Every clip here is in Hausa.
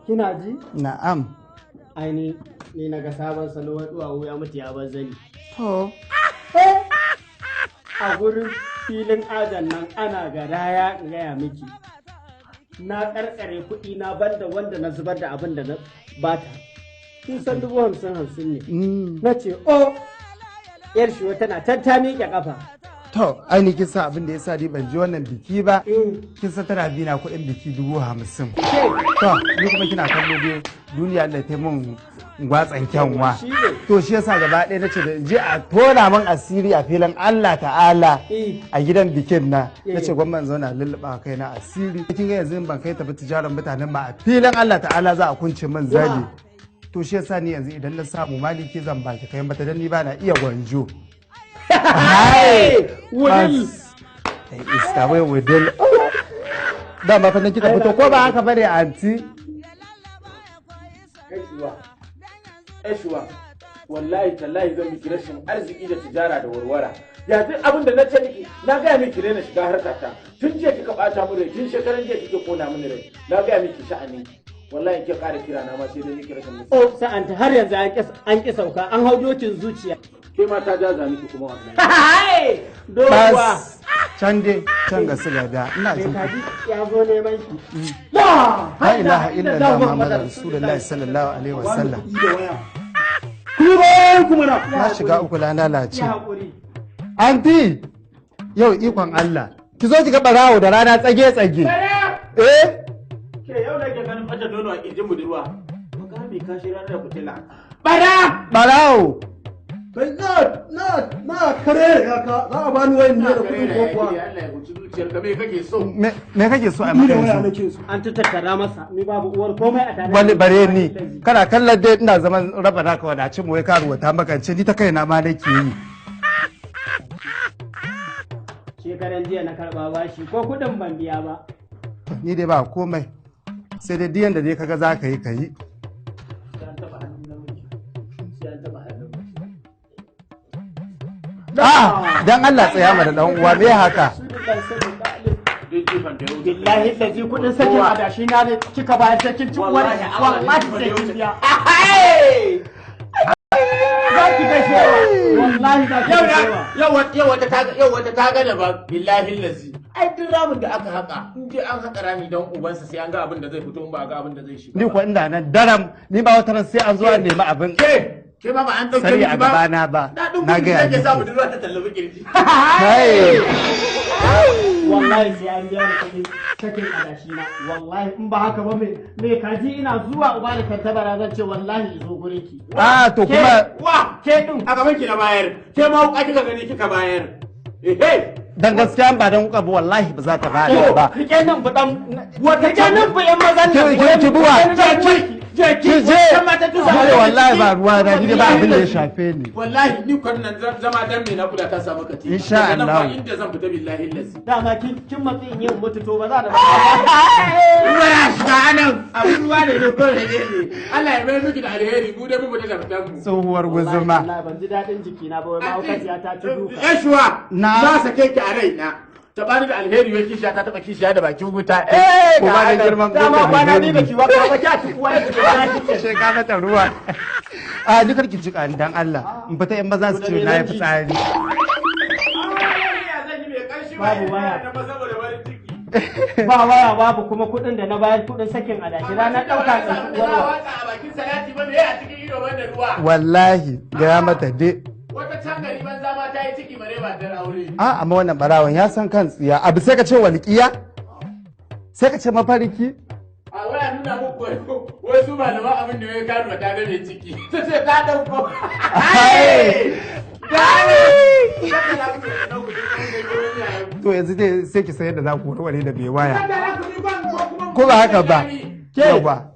Kina ji? Na'am. Ai ni na ga sabon salo, duwawu ya mutu ya bar zani. To. A gurin filin ajan nan ana garaya, in gaya miki. Na karkare kuɗi na, banda wanda na zubar da abin da na bata. Kin san 50,000 50 ne. Na ce o yar shi tana can ta miƙe ƙafa. To, ai ni kin san abin da yasa ni ban ji wannan biki ba. Kin san tana bi na kuɗin biki 50,000. To, ni kuma kina kallo dai, duniya Allah ta mun gwatsan kyanwa. Shi ne. To, shi yasa gaba ɗaya nace da in je a tona min asiri a filin Allah ta'ala a gidan bikin na. Nace gwamma in zauna lulluɓa kai na asiri. Kin ga yanzu ban kai tafi tijaran mutanen ma, a filin Allah ta'ala za a kunce min zali. To, shi yasa ni yanzu idan na samu maliki zan baki kai mata, dan ni ba na iya gwanjo. Hai! Wudil. Ai iska wai wudil. Dama fa nan kika fito, ko ba haka bane, anti? Eshuwa, Eshuwa, wallahi tallahi zan miki rashin arziki da tijara da warwara. Ya duk abin da na ce miki, na gaya miki na shiga harkata. Tun jiya kika bata min rai, tun shekaran jiya kike kona mini rai. Na gaya miki sha'anin ki. Wallahi ke ƙara kira na ma sai dai miki rashin mutunci. Oh, sa'anta har yanzu an ƙi sauka, an hau dokin zuciya. Ke ma ta jaza miki kuma wallahi. Hai! Doguwa. Bas can dai can ga su gada ina Mai jin. kaji ya zo neman shi. La ilaha illallah Muhammadu Rasulullahi sallallahu alaihi wasallam. Ku ba ku mana. Na shiga uku, na lalace. Ya haƙuri. Anti, yau ikon Allah. Ki zo ki ga barawo da rana tsage tsage. Eh? Ke yau da ke ganin bata nono a kirjin budurwa. Maka mai kashi ranar da kutila. Bara! Barawo. Kai, na kare ya ka za a bani wayan ne da kuɗin ko kuwa? Allah ya huci zuciyarka, me kake so? Me kake so a Ni maka da waya yanzu? nake so. An tattara masa, ni babu uwar komai a tare. Wani bare ni. Kana kallon dai ina zaman raba naka wadacin mu, wai karuwa ta makance, ni ta kaina ma nake yi. Shekaran jiya na karɓa bashi, ko kuɗin ban biya ba. Ni dai ba komai. Sai dai diyan da dai kaga za ka yi, ka yi. Sai an taɓa hannun namiji. Sai an taɓa hannun mace. Ah, dan Allah tsaya mana dan uwa, me haka? Duk jifan da ya wuce. Billahi lazi kuɗin sakin adashi na ne kika bayar, sai kin ci uwar, Wallahi Allah, wallahi jifan da sai ya kin wuce. biya. Za ki ga shewa. Wallahi za ki Yau ga na shewa. yau wata ta gane ba, billahi lazi. Ai duk ramin da aka haka, in dai an haka rami don ubansa, sai an ga abin da zai fito, in ba a ga abin da zai shiga. Ni kuwa ina nan daram, ni ba wata ran sai an zo an nemi abin Ke ma ba an dauke sani miki a ba. gabana ba. Daɗin Na gudu gaya nake sa miki. budurwa ta tallafi kirji. Kai. Wallahi sai an biya ni kuɗin sakin adashi na. Wallahi in ba haka ba, mai kaji ina zuwa uba da tantabara zan ce wallahi zo gurin ki. Ah, to kuma Wa Ke din. a gaban ki na bayar. Ke ma wuka kika gani kika bayar. Ehe. Dan gaskiya ba dan kuka ba, wallahi ba za ta bada ba. Rike nan bu dan wata nan bu yan mazan nan. Ki buwa. Je ki Ki je. Can ma ta tusa. Ni dai wallahi ba ruwa na, ni dai ba abin da ya shafe ni. Wallahi ni kwan nan zama dan me na kula ta samu katifa. Insha Daga nan ba Allah. inda zan fita, billahi lazi. Dama kin matsi in yi mutu, to ba za da Ruwa ya shiga anan. Abin ruwa ne ne ko ne ne. Allah ya mai miki da alheri, mu dai mu fita da fitan mu. Tsohuwar guzuma. Wallahi ban ji daɗin jikina ba, wai mahaukaciya ta ci duka. Yashuwa. Na. Na sake ki a raina. Ta bani da alheri, wai kishiya ta taba kishiya da bakin wuta. Eh, Ko ba da girman Dama gobe kwana alheri. biyu baki wanka ba, kya ci uwar ki wallahi. Sai ka mata ruwa. A ni karki jika ni dan Allah. In fita in maza su ce na yi fitsari. Babu waya. Ba waya, babu kuma kuɗin da na bayar kuɗin sakin adashi ranar ɗauka ɗauki uwar wa. A bakin salati ba me a cikin ido wanda ruwa. Wallahi gaya mata dai. Wata can gari banza ma ta yi ciki bare ba ta aure. A amma wannan barawon ya san kan tsiya. Abu sai ka ce walƙiya? Sai ka ce mafarki? A waya nuna muku wai su malama abin da ya karuwa ta gane ciki. Ta ce ta ɗauko. Ai! Gane! To, yanzu dai sai ki san yadda za ku warware da mai waya. Ko ba haka ba? Ke. Yawwa.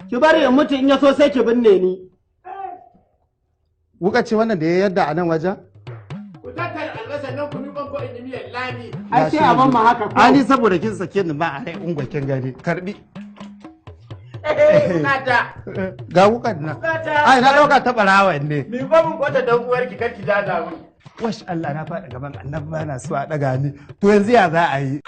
Ki bari in mutu, in ya so sai ki binne ni. Wuka ce wannan da ya yadda a nan wajen? Ku tattara albasar nan ku miƙon ko in yi miyar lami. Ai sai a ban ma haka ko. Ani saboda kin sake ni ba a rai, ungwa kin gani. Karbi. Bukata. Ga wukan nan. Bukata. Ai na dauka ta barawan ne. Miƙo min kwata don uwarki, kar ki jaza min. Wash Allah, na faɗi gaban annabi, ba na so a ɗaga ni. To, yanzu ya za a yi?